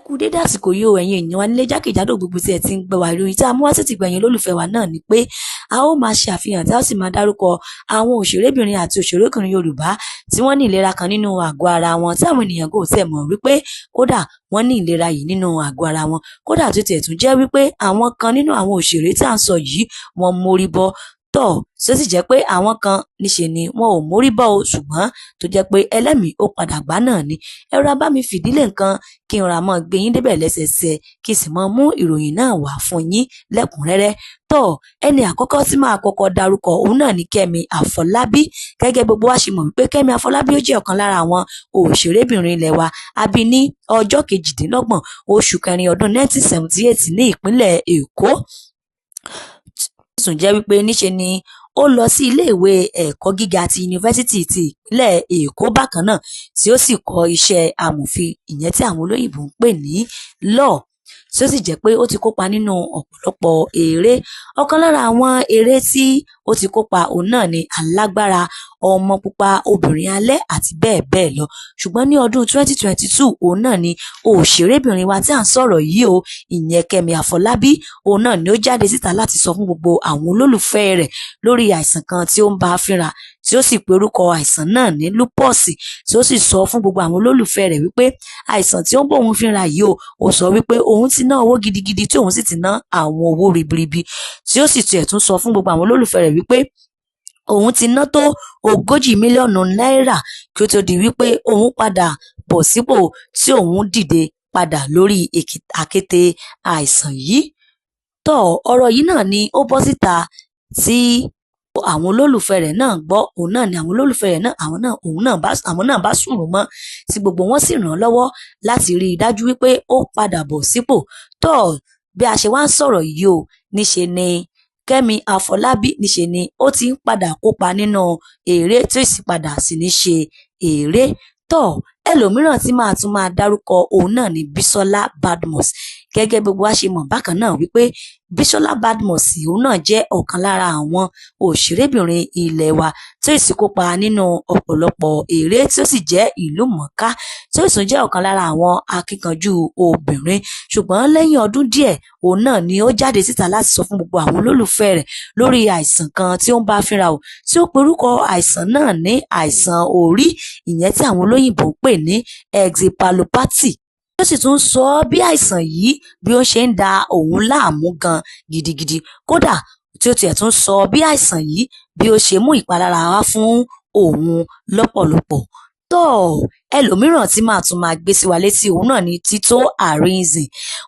Kú dédé àsìkò yìí o, ẹ̀yin èèyàn wa nílé jákèjádò gbogbo tí ẹ ti ń gbọ́ wa. Ìròyìn tí a mú wá sétí gbẹ̀yìn olólùfẹ́ wa náà ni pé a ó máa ṣe àfihàn tí a ó sì máa dárúkọ àwọn òṣèrébìnrin àti òṣèrékùnrin Yorùbá tí wọ́n ní ìlera kan nínú àgọ́ ara wọn tí àwọn ènìyàn kò tiẹ̀ mọ̀ wípé kódà wọ́n ní ìlera yìí nínú àgọ́ ara wọn, kódà tó tiẹ̀ tún jẹ́ wípé àwọn kan nínú àwọn òṣèré tí à ń sọ yìí, wọ́n mórí bọ́ tọ̀, tí ó sì jẹ́ pé àwọn kan níṣe ni wọn ò mórí bọ́ o, ṣùgbọ́n tó jẹ́ pé ẹlẹ́mìí ó padà gbá náà ni. Ẹ rọra bá mi fìdílé nǹkan kí n ra mọ́ gbé yín débẹ̀ lẹ́sẹẹsẹ, kí n sì mọ́ mú ìròyìn náà wá fún yín lẹ́kùnrẹ́rẹ́. Tọ́, ẹni àkọ́kọ́ tí máa kọ́kọ́ dárúkọ òun náà ni Kẹ́mi Àfọlábí. Gẹ́gẹ́ gbogbo wa ṣe mọ̀ wípé Kẹ́mi Àfọlábí ó jẹ́ ọ̀kan lára àwọn òṣèrébìnrin ilẹ̀ wa. A bí ní ọjọ́ 28 oṣù kẹrin ọdún 1978 ní ìpínlẹ̀ Èkó. Tún jẹ́ wípé níṣe ni ó lọ sí iléèwé ẹ̀kọ́ gíga ti yunifásítì ti ìpínlẹ̀ Èkó bákan náà, tí ó sì kọ́ iṣẹ́ amòfin, ìyẹn tí àwọn olóyìnbó ń pè ní law, tí ó sì jẹ́ pé ó ti kópa nínú ọ̀pọ̀lọpọ̀ eré. Ọ̀kan lára àwọn eré tí ó ti kópa òun náà ni Alágbára, Ọmọ Pupa, Obìnrin Alẹ́ àti bẹ́ẹ̀ bẹ́ẹ̀ lọ. Ṣùgbọ́n ní ọdún 2022, òun náà ni òṣèrébìnrin wa tí à ń sọ̀rọ̀ yìí o, ìyẹn Kẹ́mi Àfọlábí, òun náà ni ó jáde síta láti sọ fún gbogbo àwọn olólùfẹ́ rẹ̀ lórí àìsàn kan tí ó ń bá a fínra, tí ó sì pe orúkọ àìsàn náà ní lúpọ́ọ̀sì, tí ó sì sọ fún gbogbo àwọn olólùfẹ́ rẹ̀ wípé àìsàn tí ó ń bá òun fínra yìí o, ó sọ wípé òun ti ná owó gidigidi, tí òun sì ti ná àwọn owó ribiribi, tí ó sì tiẹ̀ tún sọ fún gbogbo àwọn olólùfẹ́ rẹ̀ wípé òun ti ná tó 40 mílíọ̀nù náírà kí ó tó di wípé òun padà bọ̀ sípò tí òun dìde padà lórí àkéte àìsàn yìí. Tọ́, ọ̀rọ̀ yìí náà ni ó bọ́ síta tí àwọn olólùfẹ́ rẹ̀ náà gbọ́, òun náà ni àwọn olólùfẹ́ rẹ̀ náà, àwọn náà, òun náà bá, àwọn náà bá sùrù mọ́, tí gbogbo wọn sì ràn án lọ́wọ́ láti rí i dájú wípé ó padà bọ̀ sípò. Tọ́, bí a ṣe wá ń sọ̀rọ̀ yìí o, níṣe ni Kẹ́mi Àfọlábí níṣe ni ó ti ń padà kópa nínú eré, tí ó sì padà sí ní ṣe eré. Tọ́, ẹlòmíràn tí máa tún máa dárúkọ òun náà ni Bísọ́lá Badmus. Gẹ́gẹ́ gbogbo wa ṣe mọ̀ bákan náà wípé Bísọ́lá Badmus òun náà jẹ́ ọ̀kan lára àwọn òṣèrébìnrin ilẹ̀ wa tí ó sì kópa nínú ọ̀pọ̀lọpọ̀ eré, tí ó sì jẹ́ ìlú mọ̀ọ́ká, tí ó sì jẹ́ ọ̀kan lára àwọn akíkanjú obìnrin. Ṣùgbọ́n lẹ́yìn ọdún díẹ̀, òun náà ni ó jáde síta láti sọ fún gbogbo àwọn olólùfẹ́ rẹ̀ lórí àìsàn kan tí ó ń bá fínra o, tí ó pe orúkọ àìsàn náà ní àìsàn orí, ìyẹn tí àwọn olóyìnbó ń pè ní encephalopathy. Ó sì tún sọ bí àìsàn yìí bí ó ṣe ń da òun láàmú gan gidigidi, kódà tí ó tiẹ̀ tún sọ bí àìsàn yìí bí ó ṣe mú ìpalára wá fún òun lọ́pọ̀lọpọ̀. Tọ́, ẹlòmíràn tí máa tún máa gbé sí wa létí òun náà ni Tító Arinze.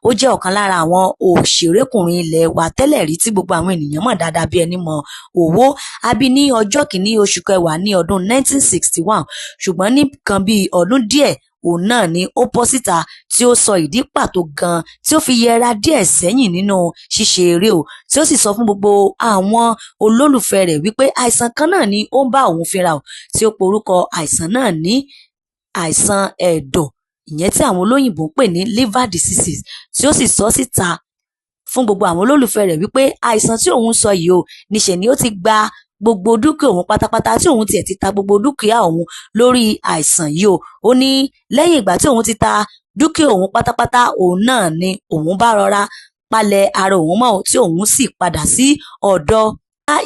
Ó jẹ́ ọ̀kan lára àwọn òṣèrékùnrin ilẹ̀ wa tẹ́lẹ̀ rí tí gbogbo àwọn ènìyàn mọ̀ dáadáa bí ẹni mọ owó. A bí ní ọjọ́ 1 oṣù kẹwàá ní ọdún 1961, ṣùgbọ́n ní kan bí ọdún díẹ̀ òun náà ni ó bọ́ síta tí ó sọ ìdí pàtó gan tí ó fi yẹra díẹ̀ sẹ́yìn nínú ṣíṣe eré o, tí ó sì sọ fún gbogbo àwọn olólùfẹ́ rẹ̀ wípé àìsàn kan náà ni ó ń bá òun fínra o, tí ó pe orúkọ àìsàn náà ní àìsàn ẹ̀dọ̀, ìyẹn tí àwọn olóyìnbó ń pè ní liver diseases, tí ó sì sọ síta fún gbogbo àwọn olólùfẹ́ rẹ̀ wípé àìsàn tí òun sọ yìí o, níṣe ni ó ti gba gbogbo dúkìá òun pátápátá, tí òun tiẹ̀ ti ta gbogbo dúkìá òun lórí àìsàn yìí o. Ó ní lẹ́yìn ìgbà tí òun ti ta dúkìá òun pátápátá, òun náà ni òun bá rọra palẹ̀ ara òun mọ́, tí òun sì padà sí ọ̀dọ̀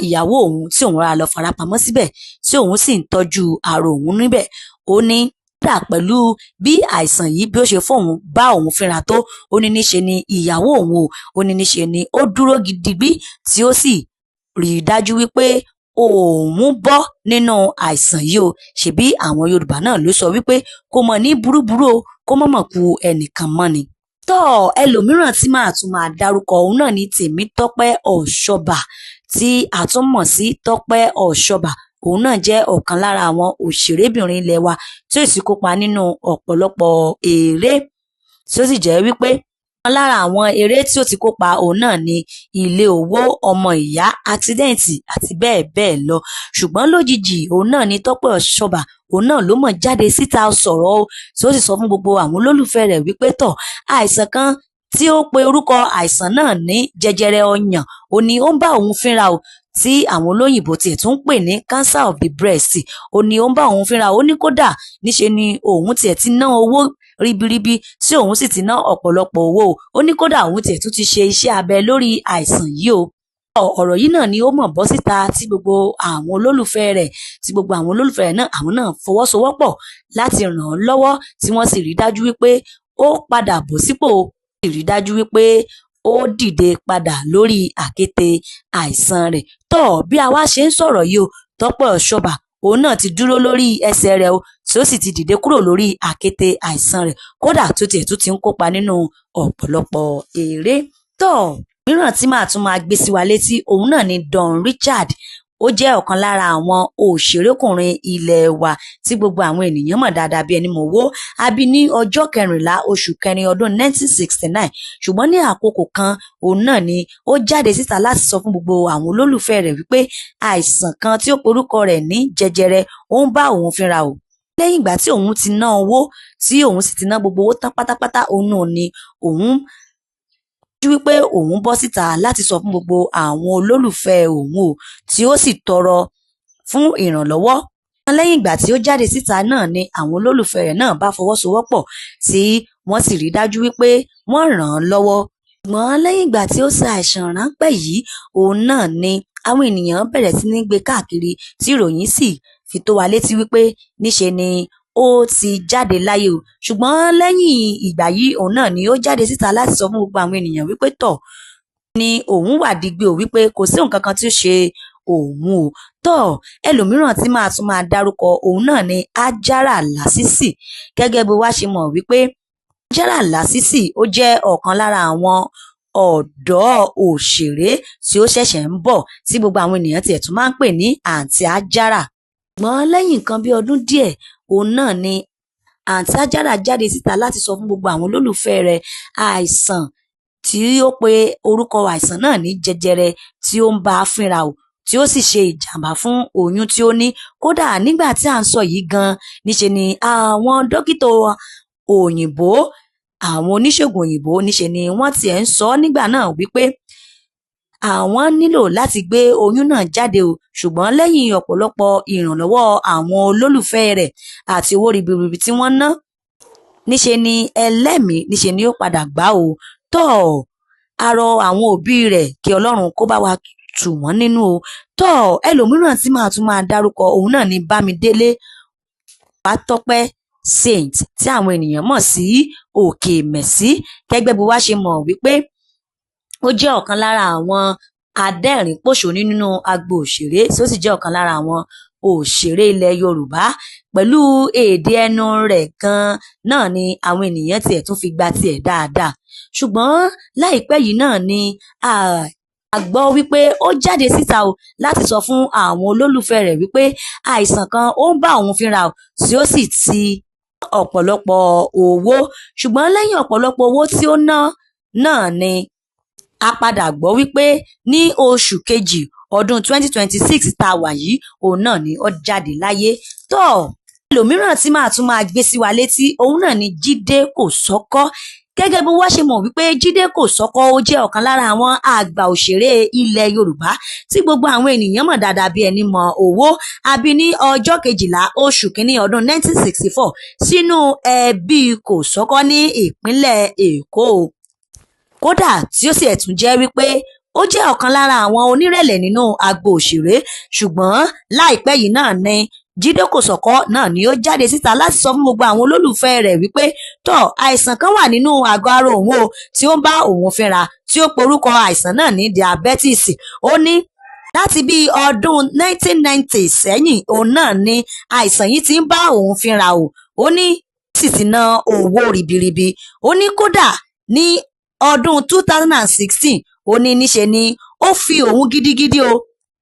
ìyàwó òun, tí òun rà lọ farapamọ́ síbẹ̀, tí òun sì ń tọ́jú ara òun níbẹ̀. Ó ní kódà pẹ̀lú bí àìsàn yìí bí ó ṣe fóun bá òun fínra tó, ó ní níṣe ni ìyàwó òun o, ó ní níṣe ni ó dúró gidigbí tí ó sì rí i dájú wípé òun bọ́ nínú àìsàn yìí o. Ṣebí àwọn Yorùbá náà ló sọ wípé kó mọ̀ ní burúburú o, kó mọ̀mọ̀ ku ẹnìkan mọ́ ni. Tọ́, ẹlòmíràn tí máa tún máa dárúkọ òun náà ni Tèmítọ́pẹ́ Ọ̀ṣọ́bà, tí a tún mọ̀ sí Tọ́pẹ́ Ọ̀ṣọ́bà. Òun náà jẹ́ ọ̀kan lára àwọn òṣèrébìnrin ilẹ̀ wa tí ó sì kópa nínú ọ̀pọ̀lọpọ̀ eré, tí ó sì jẹ́ wípé lára àwọn eré tí ó ti kópa òun náà ni Ilé Owó, Ọmọ Ìyá, Àksídẹ́ǹtì àti bẹ́ẹ̀ bẹ́ẹ̀ lọ. Ṣùgbọ́n lójijì òun náà ni Tọ́pẹ́ Ọ̀ṣọ́bà òun náà ló mọ̀ jáde síta sọ̀rọ̀ o, tí ó sì sọ fún gbogbo àwọn olólùfẹ́ rẹ̀ wípé tọ̀, àìsàn kan tí ó pe orúkọ àìsàn náà ní jẹjẹrẹ ọyàn, ó ní ó ń bá òun fínra o, Tí àwọn olóyìnbó tiẹ̀ tún ń pè ní cancer of the breast, ó ní ó ń bá òun fínra. Ó ní kódà níṣe ni òun tiẹ̀ ti ná owó ribiribi, tí òun sì ti ná ọ̀pọ̀lọpọ̀ owó. Ó ní kódà òun tiẹ̀ tún ti ṣe iṣẹ́ abẹ lórí àìsàn yìí o. Ọ̀rọ̀ yìí náà ni ó mọ̀ bọ́ síta tí gbogbo àwọn olólùfẹ́ rẹ̀ náà, àwọn náà fọwọ́sowọ́pọ̀ láti ràn án lọ́wọ́, tí wọ́n sì rí dájú wípé ó padà bọ̀ sípò, sì rí dájú wípé ó dìde padà lórí àkéte àìsàn rẹ̀. Tó bí a wá ṣe ń sọ̀rọ̀ yìí o, Tọ́pẹ́ Ọ̀ṣọ́bà òun náà ti dúró lórí ẹsẹ̀ rẹ̀ o, tí ó sì ti dìde kúrò lórí àkéte àìsàn rẹ̀, kódà tó tiẹ̀ tún ti ń kópa nínú ọ̀pọ̀lọpọ̀ eré. Tó mìíràn tí màá tún máa gbé sí wa létí, òun náà ni Don Richard. Ó jẹ́ ọ̀kan lára àwọn òṣèrékùnrin ilẹ̀ wa tí gbogbo àwọn ènìyàn mọ̀ dáadáa bí ẹni mọ̀wó. A bí ní ọjọ́ 14 oṣù kẹrin ọdún 1969. Ṣùgbọ́n ní àkókò kan, òun náà ni ó jáde síta láti sọ fún gbogbo àwọn olólùfẹ́ rẹ̀ wípé àìsàn kan tí ó porúkọ rẹ̀ ní jẹjẹrẹ ó ń bá òun fínra o. Lẹ́yìn ìgbà tí òun ti ná owó, tí òun sì ti ná gbogbo owó tán pátápátá, òun náà ni òun wípé òun bọ́ síta láti sọ fún gbogbo àwọn olólùfẹ́ òun o, tí ó sì tọrọ fún ìrànlọ́wọ́. Lẹ́yìn ìgbà tí ó jáde síta náà ni àwọn olólùfẹ́ rẹ̀ náà bá fọwọ́sowọ́pọ̀, tí wọ́n sì rí dájú wípé wọ́n ràn án lọ́wọ́. Ṣùgbọ́n lẹ́yìn ìgbà tí ó ṣe àìsàn ráńpẹ́ yìí, òun náà ni àwọn ènìyàn bẹ̀rẹ̀ sí ní gbé káàkiri, tí ìròyìn sì fi tó wa létí wípé níṣe ni ó ti jáde láyé o. Ṣùgbọ́n lẹ́yìn ìgbà yìí, òun náà ni ó jáde síta láti sọ fún gbogbo àwọn ènìyàn wípé tọ̀ ni òun wà digbí o, wípé kò sí nǹkan kan tí ó ṣe òun o. Tọ́ ẹlòmíràn tí màá tún máa dárúkọ, òun náà ni Ajara Lásìsì. Gẹ́gẹ́ bí wàá ṣe mọ̀ wípé Ajara Lásìsì ó jẹ́ ọ̀kan lára àwọn ọ̀dọ́ òṣèré tí ó ṣẹ̀ṣẹ̀ ń bọ̀, tí gbogbo àwọn ènìyàn tiẹ̀ tún máa ń pè ní Àǹtí Ajara. Ṣùgbọ́n lẹ́yìn nǹkan bí ọdún díẹ̀, òun náà ni Àǹtí Ajara jáde síta láti sọ fún gbogbo àwọn olólùfẹ́ rẹ̀ àìsàn tí ó pe orúkọ àìsàn náà ní jẹjẹrẹ tí ó ń bá a fínra o, tí ó sì ṣe ìjàmbá fún oyún tí ó ní. Kódà nígbà tí à ń sọ yìí gan, níṣe ni àwọn dókítà òyìnbó, àwọn oníṣègùn òyìnbó, níṣe ni wọ́n tiẹ̀ ń sọ nígbà náà wípé àwọn nílò láti gbé oyún náà jáde o. Ṣùgbọ́n lẹ́yìn ọ̀pọ̀lọpọ̀ ìrànlọ́wọ́ àwọn olólùfẹ́ rẹ̀ àti owó ribiribi tí wọ́n ná, níṣe ni ẹlẹ́mìí níṣe ni ó padà gbà o. Tọ́ a rọ àwọn òbí rẹ̀ kí Ọlọ́run kó bá wa tù wọ́n nínú o. Tọ́ ẹlòmíràn tí màá tún máa dárúkọ, òun náà ni Bámidélé Fátọ́pẹ́ Saint, tí àwọn ènìyàn mọ̀ sí Òkè Mẹ̀sí. Gẹ́gẹ́ bí wàá ṣe mọ̀ wípé ó jẹ́ ọ̀kan lára àwọn adẹ́rìn-pòṣónú nínú agbo òṣèré, tí ó sì jẹ́ ọ̀kan lára àwọn òṣèré ilẹ̀ Yorùbá. Pẹ̀lú èdè ẹnu rẹ̀ gan-an náà ni àwọn ènìyàn tiẹ̀ tún fi gba tiẹ̀ dáadáa. Ṣùgbọ́n láìpẹ́ yìí náà ni a gbọ́ wípé ó jáde síta o láti sọ fún àwọn olólùfẹ́ rẹ̀ wípé àìsàn kan ó ń bá òun fínra o, tí ó sì ti ọ̀pọ̀lọpọ̀ owó. Ṣùgbọ́n lẹ́yìn ọ̀pọ̀lọpọ̀ owó tí ó ná náà ni a padà gbọ́ wípé ní oṣù kejì ọdún 2026 tá a wà yìí, òun náà ni ó jáde láyé. Tó ẹlòmíràn tí màá tún máa gbé sí wa létí, òun náà ni Jídé Kòsọ́kọ́. Gẹ́gẹ́ bí wọ́n ṣe mọ̀ wípé Jídé Kòsọ́kọ́ ó jẹ́ ọ̀kan lára àwọn àgbà òṣèré ilẹ̀ Yorùbá tí gbogbo àwọn ènìyàn mọ̀ dáadáa bí ẹni mọ owó. A bí ní ọjọ́ 12 oṣù kínní ọdún 1964 sínú ẹbí Kòsọ́kọ́ ní ìpínlẹ̀ Èkó. Kódà tí ó sì tún jẹ́ wípé ó jẹ́ ọ̀kan lára àwọn onírẹ̀lẹ̀ nínú agbo òṣèré. Ṣùgbọ́n láìpẹ́ yìí náà ni Jídé Kòsọ́kọ́ náà ni ó jáde síta láti sọ fún gbogbo àwọn olólùfẹ́ rẹ̀ wípé tọ́ àìsàn kan wà nínú àgọ́ ara òun o, tí ó ń bá òun fínra, tí ó porúkọ àìsàn náà ní diabetes. Ó ní láti bí ọdún 1990 sẹ́yìn, òun náà ni àìsàn yìí ti ń bá òun fínra o. Ó ní sì ti ná owó ribiribi. Ó ní kódà ní ọdún 2016, ó ní níṣe ni ó fi òun gidigidi o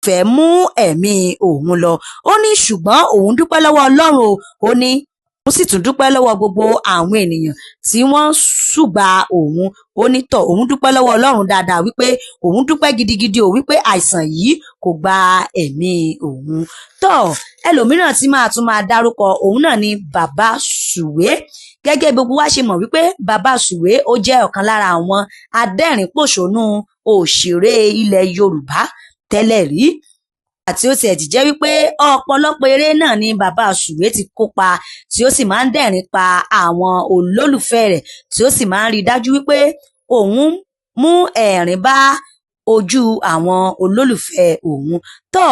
fẹ́ mú ẹ̀mí òun lọ. Ó ní ṣùgbọ́n òun dúpẹ́ lọ́wọ́ Ọlọ́run o. Ó ní òun sì tún dúpẹ́ lọ́wọ́ gbogbo àwọn ènìyàn tí wọ́n ṣùgbà òun. Ó ní tọ̀ òun dúpẹ́ lọ́wọ́ Ọlọ́run dáadáa wípé òun dúpẹ́ gidigidi o wípé àìsàn yìí kò gba ẹ̀mí òun. Tọ́ ẹlòmíràn tí màá tún máa dárúkọ, òun náà ni Bàbá Sùwé. Gẹ́gẹ́ gbogbo wa ṣe mọ̀ wípé Bàbá Sùwé ó jẹ́ ọ̀kan lára àwọn adẹ́rìn-pòṣónú òṣèré ilẹ̀ Yorùbá. Tẹ́lẹ̀ rí àti ó tiẹ̀ ti jẹ́ wípé ọ̀pọ̀lọpọ̀ eré náà ni Bàbá Sùwé ti kópa, tí ó sì máa ń dẹ̀rín pa àwọn olólùfẹ́ rẹ̀, tí ó sì máa ń rí i dájú wípé òun mú ẹ̀rín bá ojú àwọn olólùfẹ́ òun. Tó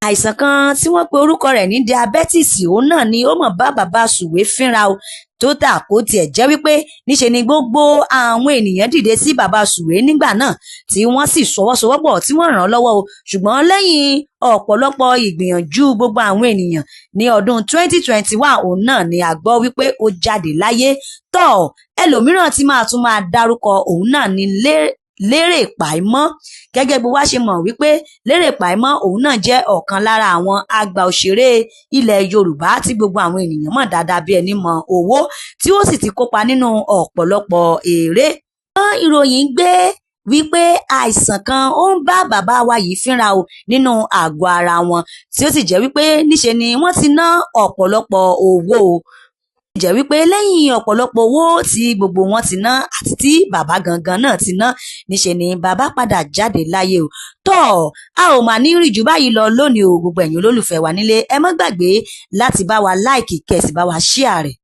àìsàn kan tí wọ́n pe orúkọ rẹ̀ ní diabetes, òun náà ni ó mọ̀ bá Bàbá Sùwé fínra o. Tó tà kó tiẹ̀ jẹ́ wípé níṣe ni gbogbo àwọn ènìyàn dìde sí Bàbá Sùwé nígbà náà, tí wọ́n sì sọwọ́sowọ́pọ̀, tí wọ́n ràn án lọ́wọ́ o. Ṣùgbọ́n lẹ́yìn ọ̀pọ̀lọpọ̀ ìgbìyànjú gbogbo àwọn ènìyàn, ní ọdún 2021, òun náà ni a gbọ́ wípé ó jáde láyé. Tọ́ ẹlòmíràn tí máa tún máa dárúkọ, òun náà ni Lérè Pàímọ́. Gẹ́gẹ́ bí wá ṣe mọ̀ wípé Lérè Pàímọ́, òun náà jẹ́ ọ̀kan lára àwọn àgbà òṣèré ilẹ̀ Yorùbá tí gbogbo àwọn ènìyàn mọ̀ dáadáa bí ẹni mọ owó, tí ó sì ti kópa nínú ọ̀pọ̀lọpọ̀ eré. Ìròyìn gbé wípé àìsàn kan ó ń bá bàbá wa yìí fínra o nínú àgọ́ ara wọn, tí ó sì jẹ́ wípé níṣe ni wọ́n ti ná ọ̀pọ̀lọpọ̀ owó o, jẹ́ wípé lẹ́yìn ọ̀pọ̀lọpọ̀ owó tí gbogbo wọn ti ná àti tí bàbá gangan náà ti ná, níṣe ni bàbá padà jáde láyé o. Tọ́ a ò mà ní rí jù báyìí lọ lónìí o. Gbogbo ẹ̀yin olólùfẹ́ wa nílé, ẹ má gbàgbé láti bá wa like, kẹ́ ẹ sì bá wa share rẹ̀.